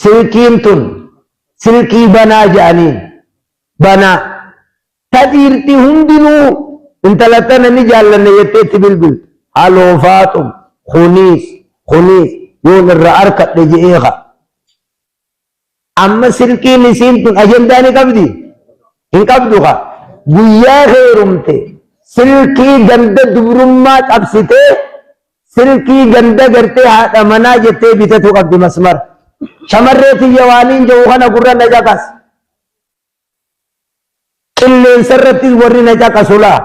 Silkiin tun silkii banaa jedhaniin. Banaa. Ta dhiirti hundinuu intala tana ni jaallanna jettee itti bilbiltu. Haloo Faaxum, kuniis, kuniis yoon irraa arkadhe je'ee ka. Amma silkiin isiin tun ajandaa ni qabdi? Hin qabdu ka. Guyyaa heerumte silkii ganda dubrummaa cabsitee silkii ganda gartee haadha manaa jettee bitatu qabdi masmara. Shamarree tiyya waaniin jedhu kana gurra na caqas. Qilleensa irrattis warri na caqasu laa.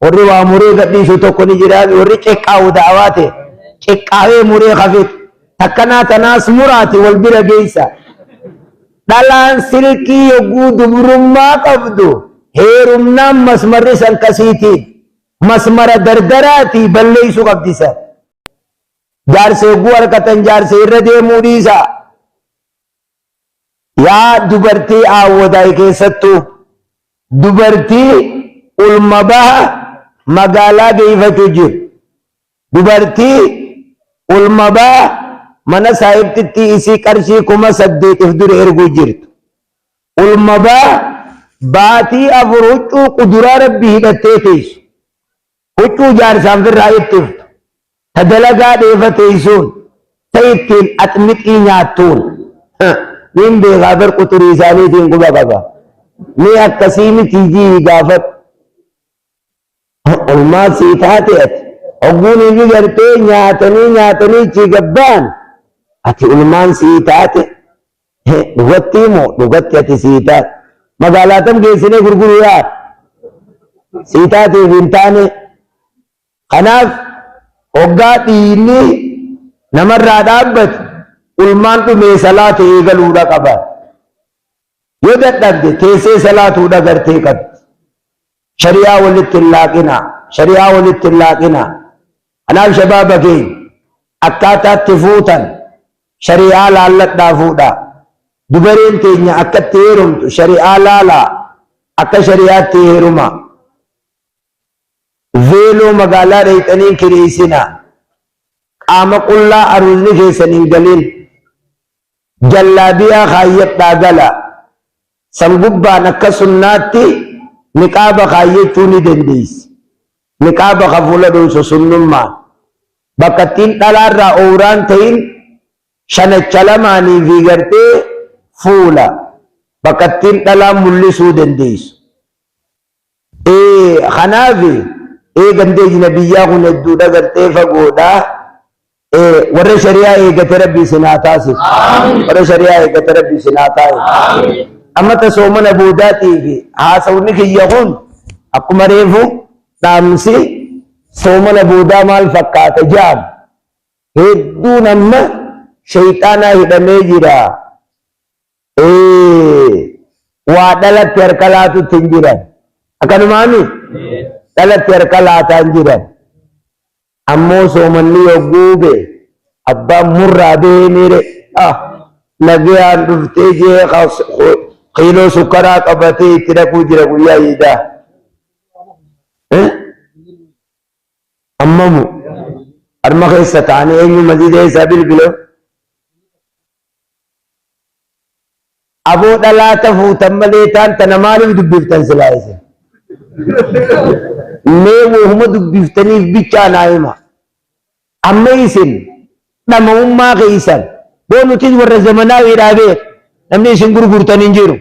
Warri waa muree gadhiisu tokko ni jira. Warri ceqqaawu da'awaa ta'e ceqqaawee muree hafetu. Takkanaa tanaas muraati wal bira geessa. Dhalaan silkii yogguu dubrummaa qabdu heerumnaan masmarri san kasiitiin masmara dardaraatii balleessuu qabdi san. Jaarsa yogguu harkatan jaarsa irra deemuu dhiisaa. Yaa dubartii Aawwadaay keessattuu dubartii ulma baha magaalaa geeyfachuu jiru. Dubartii ulma baha mana saahibtittii isii qarshii 8000 if dura erguu jirtu. Ulma baha baatii 4 huccuu quduraa Rabbii hidhattee teessu. Huccuu jaarsaan firraa ittiftu. Ta dalagaa dheefa teeysuun, ta ittiin axmixii nyaattuun. Niin beekaa bar quxurii isaaniitiin quba qaba. Mee akkasii mitii ji'i gaafadhu. Olmaa sii taate ati. Hogguunii fi gartee nyaatanii nyaatanii achii gabba'an ati ulmaan sii taate. Dhugattii moo dhugatti ati sii taate. Magaalaa tam geessinee gurguruu yaa sii taateef hin taane. Kanaaf hoggaa dhiiyni namarraa dhaabbate ulmaan dhumee salaata eegaluudha qaba. Yoo dadhabde teessee salaatuudha gartee qabdi. Shari'aa walitti hin laaqinaa. Shari'aa walitti hin laaqinaa. Kanaaf shabaaba keenya akkaataatti fuutan shari'aa laalladhaa fuudhaa. Dubareen teenya akkatti heerumtu shari'aa laalaa akka shari'aatti heerumaa. Veeloo magaalaa dhayxanii hin kireeysinaa. Qaama qullaa aruuzni keessan hin galin. Jallaabiyaa kaayyadhaa galaa. San gubbaan akka sunnaatti niqaaba kaayyachuu ni dandeeysi. Niqaaba ka fuula dhoysu sunnummaan. Bakka ittiin dhalaarraa owraan tahin shanacha lamaanii fi gartee fuula bakka ittiin dhalaan mullisuu dandeeysu. Ee kanaaf ee gandi ajnabiyyaa kun hedduudha gartee fagoodha. Ee warra shari'aa eegate rabbi isin haa taasisu. Warra shari'aa eegate rabbi isin haa taasisu. Amma ta soomana boodaatii fi haasawni kiyya kun akkuma reefu dhaamsi soomana boodaa maal fakkaata jaam. Hedduun amma shayxaanaa hidhamee jira. Ee, waa dhalatti harka laatutti hin jiran. Akkanumaami? Dhalatti harka laataa hin jiran. Ammoo soomanni yogguu ga'e abbaan murraa bahee miire ah nagayaan dhuftee jee kiiloo sukkaraa qabatee itti dhaquu jira guyyaa iidaa. Eh? Ammamu harma keessa ta'anii eenyu masiida isaa bilbila? Aboo dhalaa ta fuutan malee taan tana maaliif dubbiftan silaa isin? Mee wohuma dubbiftaniif bichaa naa hima. Amma isin dhama'ummaa keessan boo nutis warra zamanaawiidhaa beek namni isin gurgurtan hin jiru.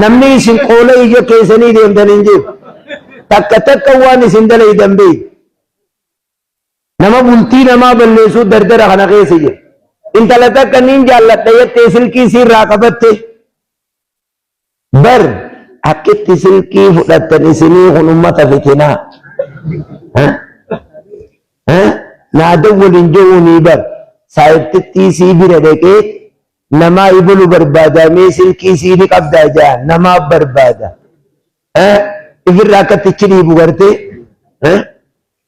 Namni isin qoola ija keessanii deemtan hin jiru. Takka takka waan isin dalaydan beek. Nama bultii namaa balleessuu dardara kana keessa jira. Intala takka niin jaalladha jettee silkii siirraa qabatte. Bar akkitti silkii fudhattan isinii kun ummata fitinaa. Naa dawwalin je'uunii bar saahibtittii sii bira dhaqee namaa ibolu barbaada mee silkii sii ni qabdaa jaa namaa barbaada. Ifirraa akkatti ichi dhiibu gartee.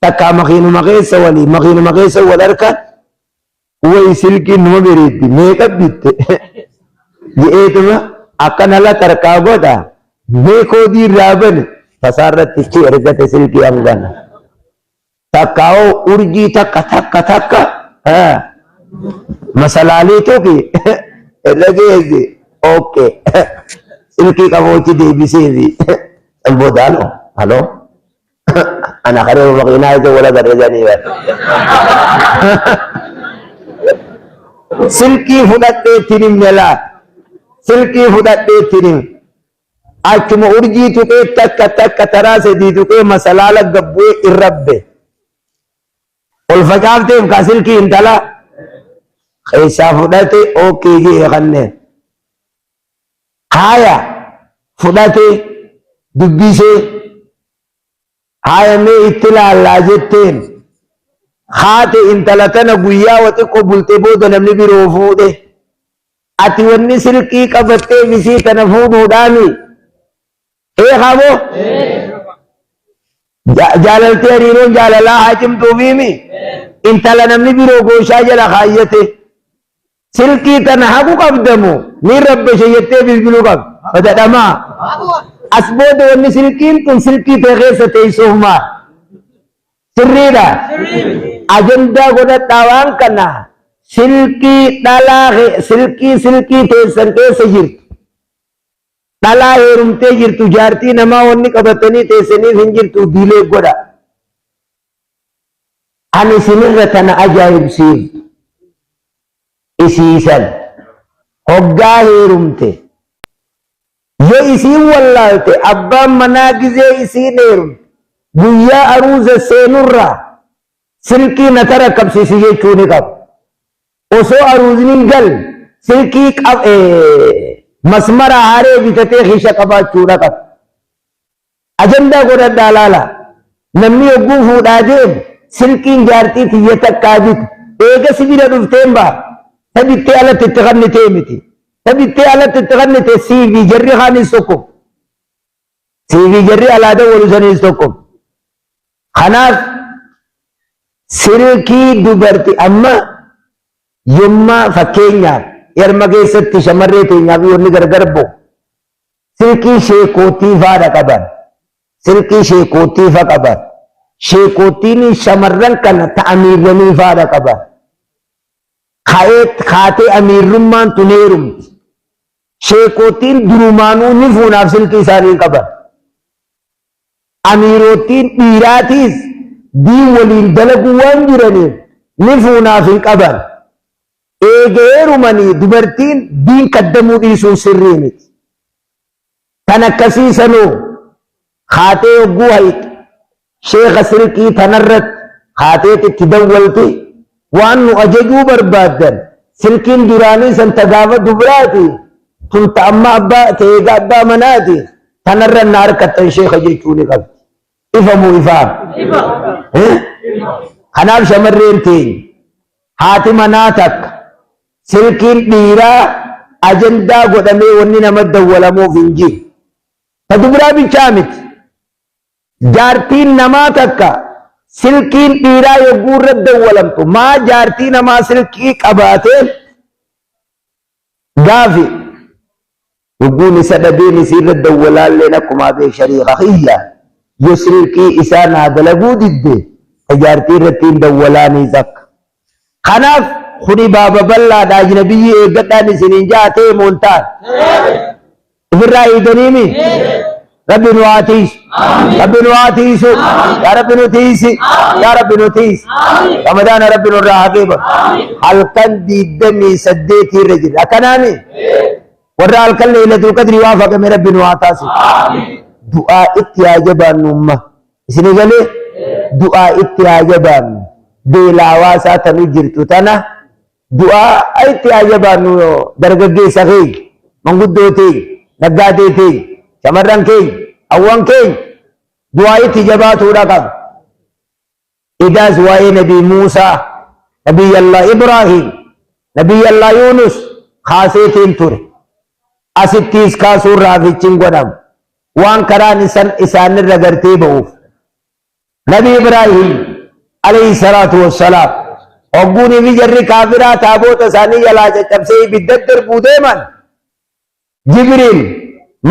Takkaa makiinuma keessa walii makiinuma keessa wal harkaan wayi silkiin numa bareeddi meeqa bitte je'eetuma akkana la tarkaa godha mee koodii irraa bane tasaa irratti ichi ergate silkii hangana. Takkaa hoo urjii takka takka takka Masalaalii tuqi irra geessi. Okay. Silkii qaboochi deebiseefi. San booda haloo haloo. Ana karee makiinaa isa wal agarre jedhanii bara. Silkii fudhadhee ittiin himne laa. Silkii fudhadhee ittiin himne. Achuma urjii tuqee takka takka taraa sadii tuqee masalaala gabbu'ee irrabbe. Ol facaafteef kaa silkii intalaa keessaa fudhate ookee jee kanneen. Haaya fudhate dubbisee haaya mee itti laallaa jetteen haate intala tana guyyaa wa xiqqoo bultee booda namni biroo fuudhe. Ati wanni silkii qabattee isii tana fuudhuudhaami. Ee kaaboo? Jaalaltee hariiroon jaalalaa haa cimtuufiimi. Intala namni biroo gooshaa jala kaayyate. Silkii tana haqu qabdamu ni rabbashe jettee bilbiluu qabda. Badadhamaa. As booda wanni silkiin tun silkii tee keessa teessuuf maal? Sirriidha. Ajandaa godhadhaa waan kana silkii dhalaa silkii silkii teessan keessa jirtu. Dhalaa heerumtee jirtu jaartii namaa wanni qabatanii teessaniif hin jirtu diilee godha. Ani isinirra tana ajaa'ibsiiftu isiisan hoggaa heerumte yoo isiin wallaalte abbaan manaa gizee isiin heerumte guyyaa aruuza seenurraa silkii na tarakkabsiisi jechuu ni qaba. Osoo aruuzni hin galle silkii masmara haaree bitatee kiisha qabaachuudha qaba. Ajandaa godhadhaa laalaa. Namni yogguu fuudhaa deemu silkiin jaartii tiyya takkaa bitu. Eega si bira dhufteen baa. Ta bittee alatti itti kannitee miti. Ta bittee alatti itti kannite siifi jarri kaanis tokko. Siifi jarri alaa dawwalu saniis tokko. Kanaaf silkii dubarti amma yommaa fakkeenyaaf yarma keessatti shamarree teenyaaf wanni gargar bo'u Silkii sheekootii faadha qaban. Silkii sheekootii fa qaban. Sheekootiin shamarran kana ta amiirranii faadha qaban. Ka'ee kaatee amiirrummaan tun heerumti. Sheekootiin durumaanuu ni fuunaaf silkii isaanii hin qaban. Amiirootiin dhiiraatiis diin waliin dalaguu waan jiraniif ni fuunaaf hin qaban. Eega heerumanii dubartiin diin kaddamuu dhiisuun sirrii miti. Tan akkasii sanuu haatee yogguu hayxu sheekha silkii tanarratti haateet itti dawwalti waan nu ajajuu barbaaddan silkiin duraanii san ta gaafa dubraati tun ta amma abbaa ta eega abbaa manaati tanarra na harkattan sheekha jechuu ni qabdi. Ifa moo ifaa? Eh? Kanaaf shamarreen teenya haati manaa takka silkiin dhiiraa ajandaa godhamee wanni nama dawwalamuuf hin jiru. Ta dubraa bichaa miti. Jaartiin namaa takka silkiin dhiiraa yogguu irra dawwalamtu maa jaartii namaa silkii qabaatee Gaafi, Yogguun isa dhabeen isiirra dawwalaalleen akkumaa beek shariika kiyya yo silkii isaa naa dalaguu didde ta jaartii irrattiin dawwalaaniis akka. Kanaaf kuni baaba bal'aadha ajnabiyyii eeggadhaan isiniin ja'a ta'e moo hin taane? Ofirraa eegdaniimi? Rabbi nu haa tiisu. Rabbi nu haa tiisu. Yaa Rabbi nu tiisi. Yaa Rabbi nu tiisi. Ramadaana Rabbi nurraa haa qeebalu. Halkan 28 irra jirra. Akkanaami? Warra halkan Leeylatul Qadrii waafaqame Rabbi nu haa taasisu. Du'aa itti haa jabaannu umma. Isin galee du'aa itti haa jabaannu. Beela hawaasaa tanu jirtu tana Du'aa itti haa jabaannu dargaggeessa keenya, manguddoo teenya, naggaadee teenya, shamarran keenya, hawwan keenya du'aa itti jabaatuudha qabna. Edaas waa'ee Nabii Muusaa, Nabii Allah Ibraahiim, Nabii Allah Yuunus kaaseetiin ture. Asittiis kaasuun raafichi hin godhamu. Waan karaan isaanirra gartee ba'uuf. Nabi Ibraahim alayhi salaatu wassalaam hogguunii fi jarri kaafiraa taaboota isaanii jalaa caccabsee ibidda darbuu deeman Jibriil